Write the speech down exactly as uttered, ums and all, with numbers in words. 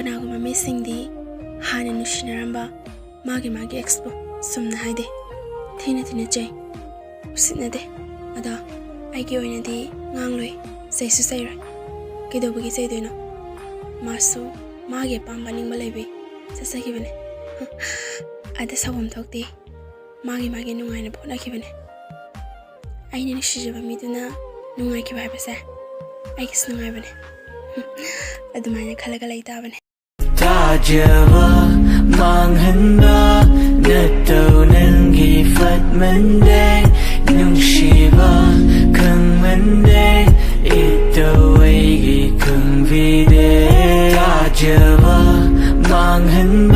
ꯀꯅꯥꯒꯨꯝꯕ ꯃꯤꯁꯤꯡꯗꯤ ꯍꯥꯟꯅ ꯅꯨꯡꯁꯤꯅꯔꯝꯕ ꯃꯥꯒꯤ ꯃꯥꯒꯤ ꯑꯦꯛꯁꯄꯨ ꯆꯨꯝꯅ ꯍꯥꯏꯗꯦ, ꯊꯤꯅ ꯊꯤꯅ ꯆꯩ, ꯎꯁꯤꯠꯅꯗꯦ꯫ ꯑꯗꯣ ꯑꯩꯒꯤ ꯑꯣꯏꯅꯗꯤ ꯉꯥꯡꯂꯣꯏ, ꯆꯩꯁꯨ ꯆꯩꯔꯣꯏ꯫ ꯀꯩꯗꯧꯕꯒꯤ ꯆꯩꯗꯣꯏꯅꯣ? ꯃꯥꯁꯨ ꯃꯥꯒꯤ ꯑꯄꯥꯝꯕ ꯑꯅꯤꯡꯕ ꯂꯩꯕꯩ ꯆꯠꯆꯈꯤꯕꯅꯦ꯫ ꯑꯗ ꯁꯥꯎꯐꯝ ꯊꯣꯛꯇꯦ꯫ ꯃꯥꯒꯤ ꯃꯥꯒꯤ ꯅꯨꯡꯉꯥꯏꯅꯕ ꯍꯣꯠꯅꯈꯤꯕꯅꯦ꯫ ꯑꯩꯅ ꯅꯨꯡꯁꯤꯖꯕ ꯃꯤꯗꯨꯅ ꯅꯨꯡꯉꯥꯏꯈꯤꯕ ꯍꯥꯏꯕꯁꯦ ꯑꯩꯒꯤꯁꯨ ꯅꯨꯡꯉꯥꯏꯕꯅꯦ꯫ ꯑꯗꯨꯃꯥꯏꯅ ꯈꯜꯂꯒ ꯂꯩ ꯇꯥꯕꯅꯦ꯫ ꯇꯥꯖꯕ ꯃꯥꯡꯍꯟꯕ ꯅꯠꯇꯧ ꯅꯪꯒꯤ ꯐꯠꯃꯟꯗꯦ, ꯅꯨꯡꯁꯤꯕ ꯈꯪꯃꯟꯗꯦ, ꯏꯇꯧ ꯑꯩꯒꯤ ꯈꯪꯕꯤꯗꯦ꯫ ꯇꯥꯖꯕ ꯃꯥꯡꯍꯟꯕ